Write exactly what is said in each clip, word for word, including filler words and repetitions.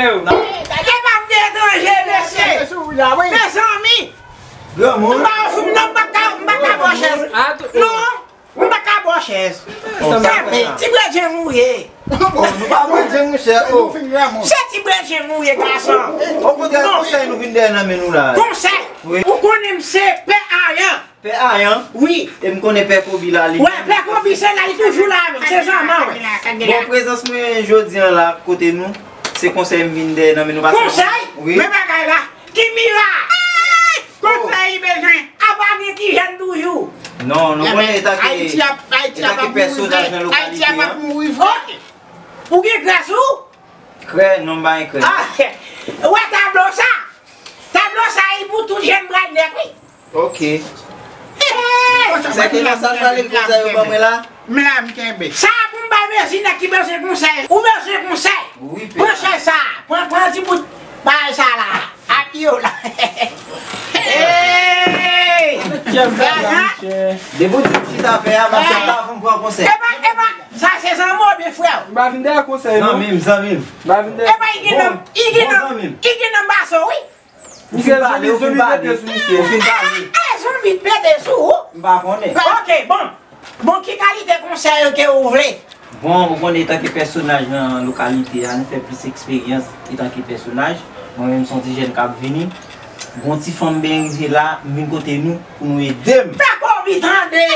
E pa m te etranje, mesye. Mezanmi. Granmoun. M pa, non, m pa ka, m pa ka bò chèz. Non, m pa ka bò chèz. Sa vle, ti bredjenn ou ye. Oh, nou pa bredjenn, monchè. Oh. Se ti bredjenn ou ye, gason. Okontrè, konsèy nou vin dèyè nan men nou la. Konsèy? Wi. Ou konnen m se pè Ayan. Pè Ayan? Wi. E m konnen pè Kobi la, li. Wè, pè Kobi se la, li toujou la, se zanman, wè. Bon, prezans mwen jodi an la, kote nou, se konsèy m vin dèyè nan men nou, paske... Konsèy? Wi. Men bagay la. Kimira! Konsèy li bezwen. Apa gen ti jèn toujou. Non, nou konnen etan ke, Ayiti ap, Ayiti ap ap mouri vre. Ayiti ap ap mouri vre. Ou gen krè sou ou? Krè, non, m pa gen krè. Ah, wè tablo sa? Tablo sa, e pou tout jèn Bradley, wi. Ok. Sa ke nan sa l pale l konsa yo ban mwen la? M la, m kenbe. Sa a pou m bay mezi nèg ki bezwen konsèy. Ou bezwen konsèy? Wi, pè. Pran chèz sa a. Pran, pran ti bout bagay sa la. Apiye w la. Hey! Depi w di m chita pè a, m ap chita avan m pran konsèy. Epa, epa, sa se zanmi w oubyen frè w? M pa vin dèyè konsèy, non. Zanmi m, zanmi m. M pa vin dèyè. Epa, i gen nanm, i gen nanm, i gen nanm baso, wi. Misye, zonbi, zonbi pete sou misye. Ou fin pale. Eh, zonbi pete sou ou? M pa konnen. Ok, bon. Bon, ki kalite konsèy ke ou vle? Bon, ou konnen, etanke pèsonaj nan lokalite a, nou fè plis eksperyans etanke pèsonaj. Mwen menm, se yon ti jèn k ap vini. Gon ti fanm byen rive la, m vin kote nou pou nou ede m. Pè Kobi, tande!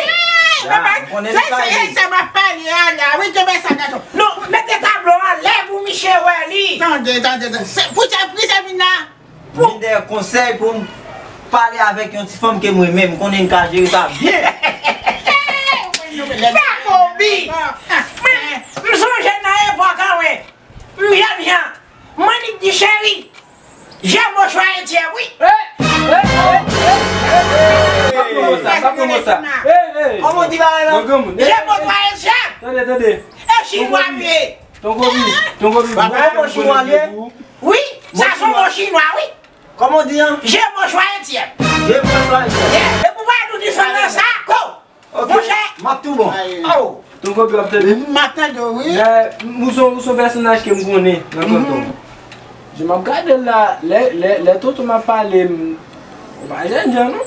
Ya, m konnen nou ka ede. Se sa m ap pale a la. Wi, kenbe sa, gason. Non, mete tablo anlè pou misye wè li. Tande, tande, tande. Se, pou sa, pou sa vin la. M vin dèyè konsèy pou m pale avèk yon ti fanm ke mwen menm, m konnen m ka jere sa byen. Pè Kobi! Mwen, m sonje nan epòk an, wi. M jèn jan. M annik di cheri. Je mo chwa etyè, wi. Pa pran mo sa, pa pran mo sa. Kòman w di bagay la? Mwen granmoun. Je mo chwa etyè. Tande, tande. E chinwa m ye. Tongobi, tongobi. Bagay mo chinwa l ye. Wi, sa se yon mo chinwa, wi. Kòman w di an? Je mo chwa etyè. Je mo chwa etyè. Yeah, e pou pa nou di fanm nan sa, ko. Ok, monchè. M ap tou bon. Oh. Tongobi, w ap tande? M ap tande w, wi. Lè, m, ou se, ou se yon pèsonaj ke m konnen nan kanton. Jan m ap gade l la, lè, lè, lè tonton m ap pale, m, ou pa jènjan, non.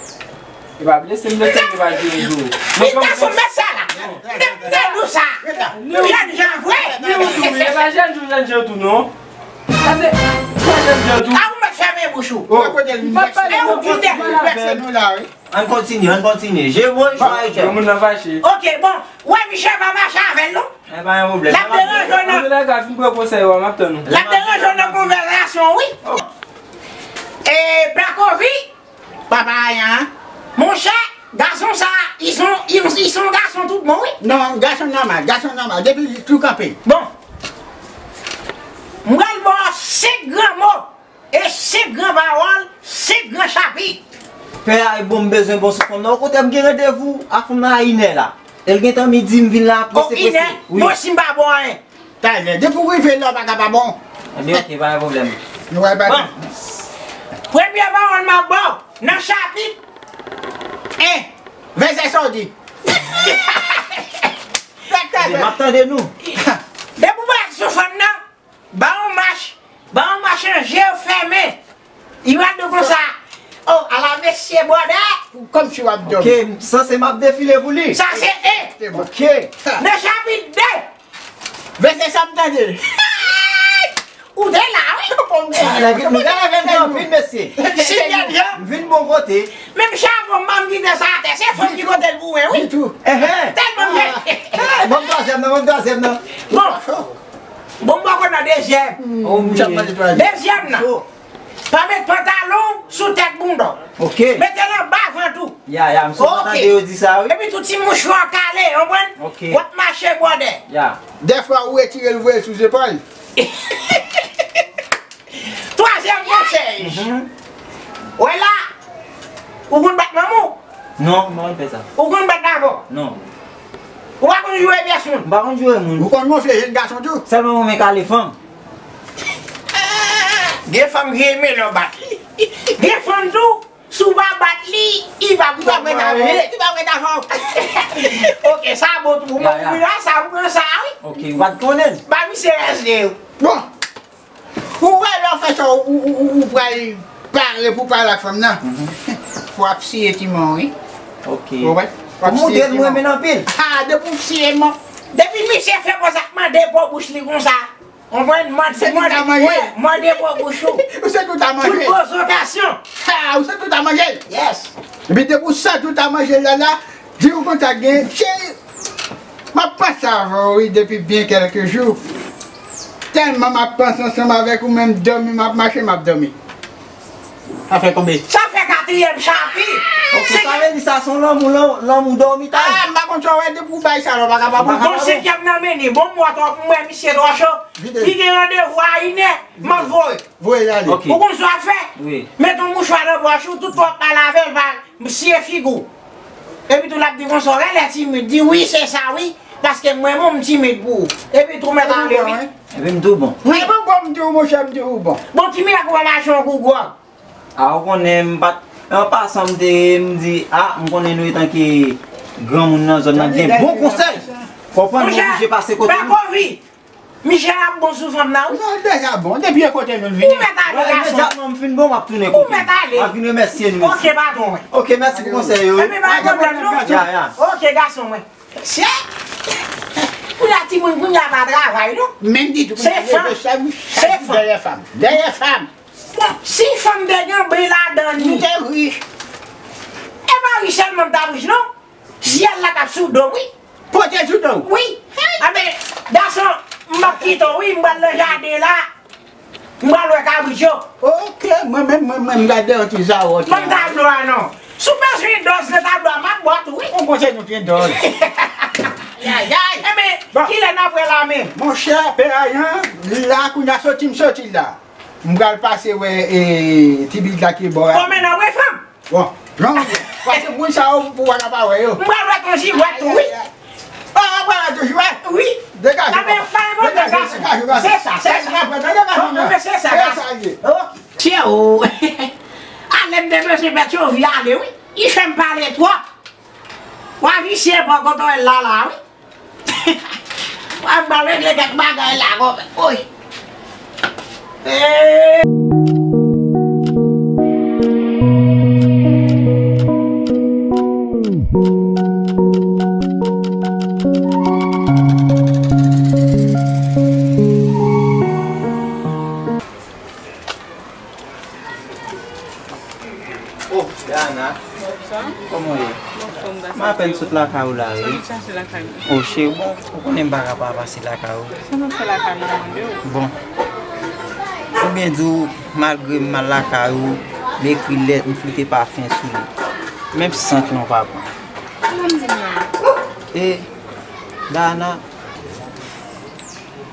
E pa blese m, blese m, e pa jere jou. Li ta sou mesye la. M te, m te di w sa. Jènjan vre. Ni ou tou, wi. E pa jènjan, jènjan tou, non. Pase, ou pa jènjan tou. A ou mèt fèmen bouch ou. Oh. M pa pale, non, m kontinye avè nou. Ann kontinye, ann kontinye. Je mo chwa etyè. Granmoun nan fache. Ok, bon. Wè, misye pa mache avè l, non. E pa yon pwoblèm. L ap deranje w nan. Ann rele gad, fin pran konsèy ou a, m ap tann ou. L ap deranje w nan konvèsasyon, wi. E, Black Ovi, papa Ayan, monchè, gason sa, ils sont, ils, ils sont gason tout bon, wi. Non, gason nòmal, gason nòmal. Depi li tou kanpe. Bon. M pral ba w senk gran mo. E senk gran pawòl, senk gran chapit. Pè a, e bon, m bezwen bon sou fanm nan. Okontrè, m gen randevou ak fanm nan a inè la. E l gentan midi, m vin la prese, prese. Wi. Bon, si m pa bon anyen. Talè, depi w rive la, w pa ka pa bon. Ebyen, ok, pa gen pwoblèm. Nou pral pale. Bon. Premye pawòl m ap ba w, nan chapit en, vèsè sa w di. M ap tande nou. Depi w pa sou fanm nan, ba yon mach, ba yon mach an je w fèmen. Li pral di w konsa, oh, ala mesye bwòdè. Kòmsi w ap dòmi. Ok, m sanse m ap defile pou li. Sa se en. Ok. Nan chapit de. Vèsè sa m tande. Ou te la, wi. Bon, m te la. Ah, nèg, nou leve nou anpil, mesye. Si, m vin bon kote. Menm chavon m pa m kite sa atè, se fanm ki pote l pou mwen, wi. Ditou. Tèlman m jèn. Ban m twazyèm nan, ban m twazyèm nan. Bon. Bon, m poko nan dezyèm. Oh, m t ap mande twazyèm. Dezyèm nan. Pa met pantalon w sou tèt bounda w. Ok. Mete l anba vant ou. Ya, ya, m sot tande yo di sa, wi. Epi tou ti mouchwa kale, w konprann? Ok. W ap mache bwòdè. Ya. Dèfwa ou retire l voye sou zepòl. Twazyèm konsèy. Wè la, ou konn bat manman w? Non, m pa konn fè sa. Ou konn bat papa w? Non. Ou pa konn joure pyès moun? M pa konn joure moun. Ou konn wonfle jèn gason tou? Sèlman mwen renmen kale fanm. Gen fanm ki renmen lè w bat li. Gen fanm tou, si w pa bat li, li pa pran avè w. Li pa pran avè w. Ok, sa bon tou. Mwen la, sa m pran sa, wi. Ok, ou pa t konnen. Ba misye rès de yo. Bon. Ou wè lè w fè sa, ou, ou, ou, ou pral pare pou pale ak fanm nan. Fò w ap siye ti man w, wi. Ok. Ou wè? Fò w ap siye ti man w. Pou montre l mwen renmen l anpil. Ha, depi w siye man. Depi misye fè konsa, mande bò bouch li konsa. Konprann? Mande, mande, mande bò bouch ou. Ou se tout a manje. Tout pwovokasyon. Ha, ou se tout a manje. Yes. Epi depi w santi w ta manje l la la, di w konsa gen, cheri, m ap panse avè w wi depi byen kèlke jou. Tèlman m ap panse ansanm avèk ou, menm dòmi m ap mache, m ap dòmi. Sa fè konbyen? Sa fè katriyèm chapi. Ok, sa vle di sa se yon lanmou, lan-, lanmou dòmi ta ye? Ah, m pa konn sa w wè depi w bay sa la, w pa kapab. Bon, senkyèm nan mennen. Bon, m wè twò, m wè misye twò cho. Li gen randevou a inè, m ap voye. Voye l ale. Ok. Ou konn sa w ap fè? Wi. Mete yon mouchwa nan pòch ou, tout tan w ap pale avè l, pa, siye figi w. Epi tou l ap di konsa, w genlè timid, di wi, se sa wi, paske mwen menm m timid pou ou. Epi tou mèt ale wi. Epi m tou bon. Wi. Epi bon, m di w monchè, m di w bon. Bon, ki mirak ou pa mache yon kou gwòg? A, ou konnen m pa t, an pasan m te, m di, a, m konnen nou etanke granmoun nan zòn nan gen bon konsèy. Fò w pran nou oblije pase kote nou. Misye ap bon sou fanm nan, wi. Misye deja bon, depi e kote nou vini. Ou mèt ale, gason. Imedyatman m fin bon, m ap tounen kote nou. Ou mèt ale. M ap vin remèsye nou. Ok, patwon mwen. Ok, mèsi pou konsèy yo. Epi pa gen pwoblèm, non. Ya, ya. Ok, gason mwen. Se. Kounye a timoun, kounye a pa travay, non. Menm ditou, se fanm. Se fanm. Dèyè fanm. Dèyè fanm. Bon, si fanm te gen bri ladan li. Nou te rich. E pa rich sèlman m t ap rich, non. Syèl la t ap sou do m, wi. Pote sou do w? Wi. Anben, gason, m p ap kite w, wi, m pral nan jaden la. M pral wè kabrit yo. Ok, mwen menm, mwen menm, gade yon ti zawòt. Ban m tablo a non. Si w bezwen dòz nan tablo a, m ap ba w tou, wi. Ou konn se nou ki gen dòz. Ayayay. Enben, kilè n ap wè la menm? Monchè, Pè Ayan, la kounye a soti m soti la. M pral pase wè, e, ti bid la ki bò a. Kòman n ap wè fanm? Bon, jan w di. Paske moun sa yo, ou pa ka pa wè yo. M pral wè konsi wè tou, wi. Ah, ou pral wè toujou, wi? Wi. Degaje w. Degaje w, degaje w. Se sa, se sa. Degaje w, degaje w. Se sa, se sa. Tye o. Ale m te bezwen fè tchovi ale, wi. Li fè m pale twòp. W a visye bò kote w la la, wi. W ap ba regle kèk bagay la, kòmè. Oy. Eh. Oh, Dana. Sa? Kòman w ye? M anfòm, Dana. M apèn sot lakay ou la, wi. Sa w vin chache lakay mwen? Oh, cheri, bon, ou konnen m pa ka pa pase lakay ou. Sa m ap fè lakay mwen, mande w? Bon. Oubyen di w, malgre m al lakay ou, m ekri lèt, m fwote pafen sou li. Menm sant lan w pa pran. Sa w di m la? E, Dana,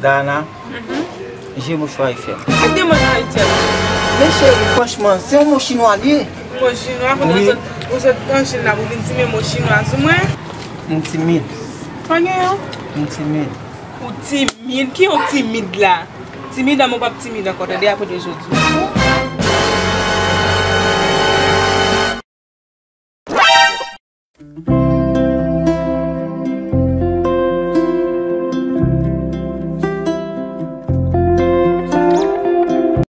Dana, je mouchwa e fè m. Ki de mo sa itye? Men cheri, franchman, se yon mo chinwa li ye. Mo chinwa? Kote w sot, ou sot an Chin la pou vin simen mo chinwa sou mwen? M timid. Pa gen yon? M timid. Ou timid? Ki yon timid la? Timid a, men w p ap timid ankò, tande, apre de jodi.